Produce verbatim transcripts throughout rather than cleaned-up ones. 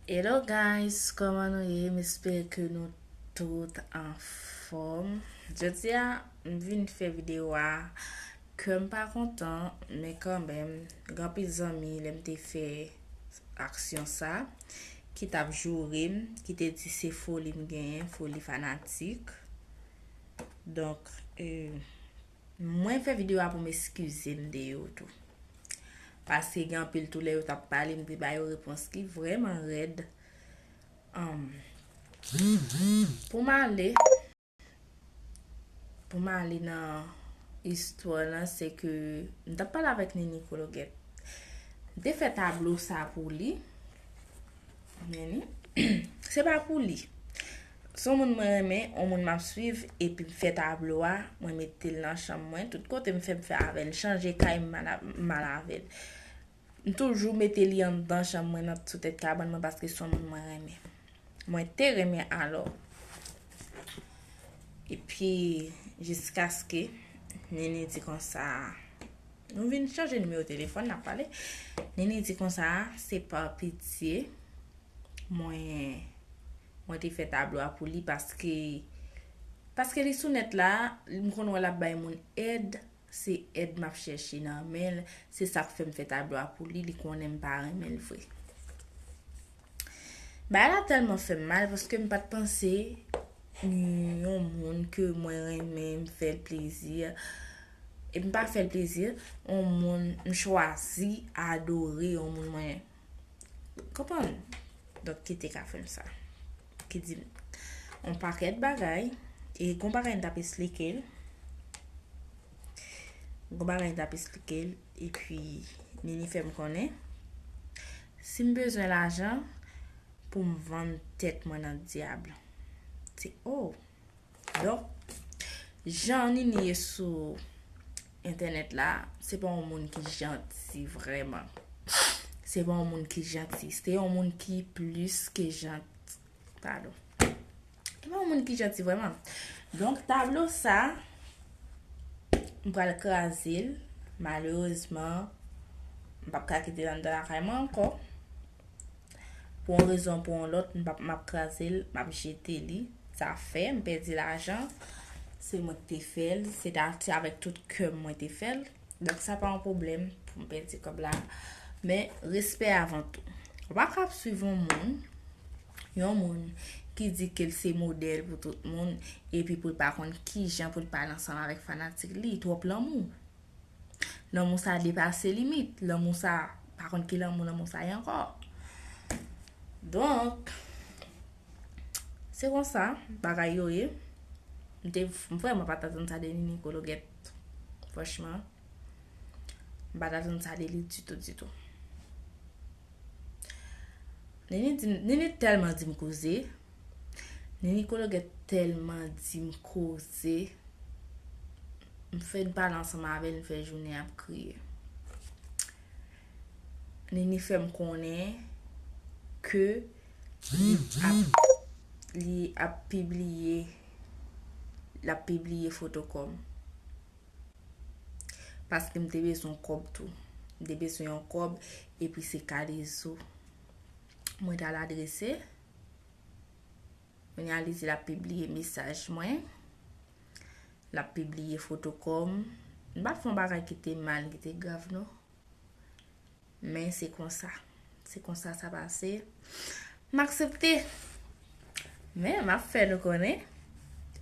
Hello guys, kòman nou ye? M espere ke nou tout anfòm. Jodi a, m vin fè videyo a, kè m pa kontan, men kanmenm, gen anpil zanmi, lè m te fè aksyon sa, ki t ap joure m, ki te di se foli m genyen, foli fanatik. Donk, e, mwen fè videyo a pou m eskize m de yo tou. Paske gen anpil tou lè yo t ap pale, m te ba yo repons ki vrèman rèd. Anm, pou m ale, pou m ale nan istwa lan, se ke m t ap pale avèk Nini Kologèt. M te fè tablo sa pou li. Men li, se pa pou li. Se yon moun mwen renmen, yon moun m ap swiv, epi m fè tablo a, mwen mete l nan chanm mwen, tout kote m fè, m fè avè l, chanje kay, m mal a-, m mal avè l. M toujou mete li anndan chanm mwen, nan sou tèt kabann mwen, paske se yon moun mwen renmen. Mwen te renmen alò. Epi, jiskaske Nini di konsa, nou vin chanje nimewo telefòn, n ap pale. Nini di konsa, se pa pitye mwen, mwen te fè tablo a pou li, paske, paske li sou nèt la, m konn wè l ap bay moun èd, se èd m ap chèche nan men l, se sa k fè m fè tablo a pou li, li konnen m pa renmen l vre. Bagay la tèlman fè m mal, paske m pa t panse yon moun ke mwen renmen, m fè l plezi, e m pa fè l plezi, yon moun m chwazi adore, yon moun mwen konprann. Donk, ki te ka fè m sa. Ki di m yon pakèt bagay, e gon bagay m t ap esplike l. Gon bagay m t ap esplike l, epi Nini fè m konnen, si m bezwen lajan pou m vann tèt mwen nan dyab. Se, oh! Donk, jan Nini ye sou entènèt la, se pa yon moun ki janti vrèman. Se pa yon moun ki janti. Se yon moun ki plis ke janti. Padon. Se pa yon moun ki janti vrèman. Donk, tablo sa, m pral kraze l. Malerezman, m p ap ka kite l anndan lakay mwen ankò. Pou yon rezon, pou yon lòt, m p ap, m ap kraze l, m ap jete li. Sa fè, m pèdi lajan. Se mwen ki te fè l. Se ta, se avèk tout kè m mwen te fè l. Donk, sa pa yon pwoblèm pou m pèdi kòb la. Men, respè avan tou. Ou pa ka ap swiv yon moun, yon moun ki di ke l se modèl pou tout moun, epi pou l pa konn kijan pou l pale ansanm avèk fanatik li, twòp lanmou. Lanmou sa depase limit. Lanmou sa, pa konn ki lanmou lanmou sa ye ankò. Donk, se konsa bagay yo ye. M te, m vrèman pa t atann sa de Nini Kologèt. Franchman, m pa t atann sa de li ditou, ditou. Nini di m, Nini tèlman di m koze. Nini Kologèt tèlman di m koze. M fin pale ansanm avè l, m fè jounen ap kriye. Nini fè m konnen ke li ap, li ap pibliye, l ap pibliye foto kò m. Paske m te bezwen yon kòb tou. M te bezwen yon kòb, epi se Kalezo mwen t al adrese. Kounye a, li di l ap pibliye mesaj mwen. L ap pibliye foto kò m. M pa t fè yon bagay ki te mal, ki te grav, non. Men se konsa. Se konsa sa pase. M aksepte. Men m ap fè nou konnen.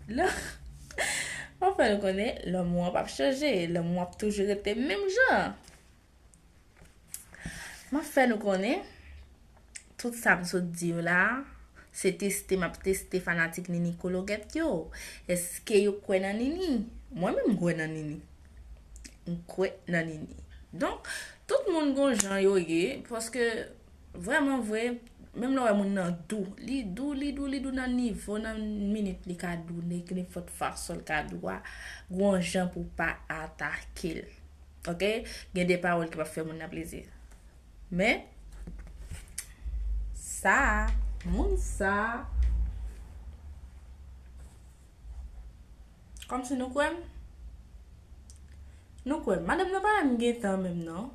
Lè, m ap fè nou konnen, lanmou an p ap chanje. Lanmou an ap toujou rete menm jan. M ap fè nou konnen, tout sa m sot di yo la, se teste m ap teste fanatik Nini Kologèt yo. Èske yo kwè nan Nini? Mwen menm, m kwè nan Nini. M kwè nan Nini. Donk, tout moun gon jan yo ye, paske vrèman vre, menm lè w wè moun nan dou, li dou, li dou, li dou nan nivo, nan minit li ka dou, nenpòt fason l ka dou a, gon jan pou w pa atake l. Oke? Gen de pawòl ki p ap fè moun nan plezi. Men, sa, moun sa, kòmsi nou kwè m? Nou kwè m? Madanm nan pa renmen m gentan menm, non.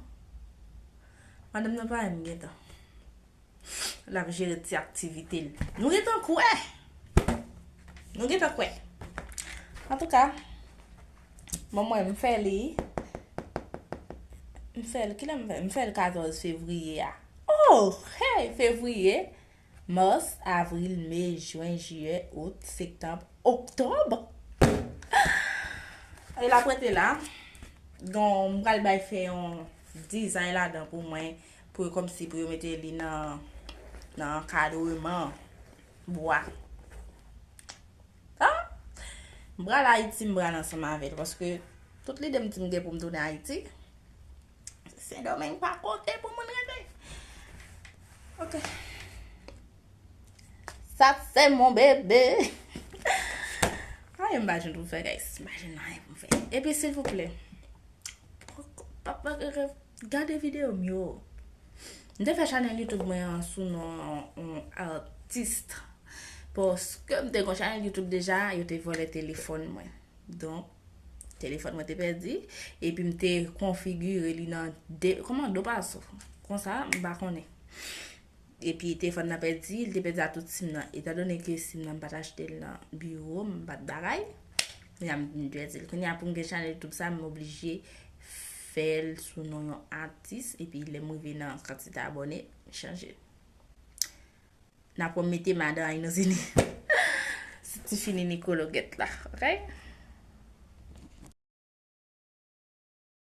Madanm nan pa renmen m gentan. L ap jere ti aktivite l. Nou gentan kwè. Nou gentan kwè. Antouka, bon, mwen, m fè li. M fè l, kilè m fè? M fè l katòz fevriye a. Oh, hey, fevriye, mas, avril, me, jwen, jiyè, out, septanm, oktòb. E l ap rete la. Donk, m pral bay fè yon dizay ladan pou mwen, pou yo kòmsi pou yo mete li nan, nan ankadreman bwa. Ah! M pral Ayiti, m pral ansanm avè l, paske tout lide m di m gen pou m tounen Ayiti, Sendomeng pa konte pou moun rete. Ok. Sa se mon bebe. Ay, m pa jwenn pou m fè, guys. M pa jwenn anyen pou m fè. Epi, silvouplè, papa, gade videyo m yo. M te fè chanèl YouTube mwen an sou non yon atis. Paske m te gon chanèl YouTube deja, yo te vòlè telefòn mwen. Donk, telefòn mwen te pèdi. Epi m te konfigire li nan de, kòman, do paso. Konsa, m pa konnen. Epi telefòn nan pèdi, li te pèdi a tout sim nan. Etandone ke sim nan m pa t achte l nan biwo, m pa t bagay. Kounye a m vin pèdi l. Kounye a pou m gen chanèl YouTube sa, m oblije fè l sou non yon atis. Epi lè m rive nan kantite abòne, m chanje. N ap mete madan Aynouzini. Se ti fini Nicolo gèt la, ok?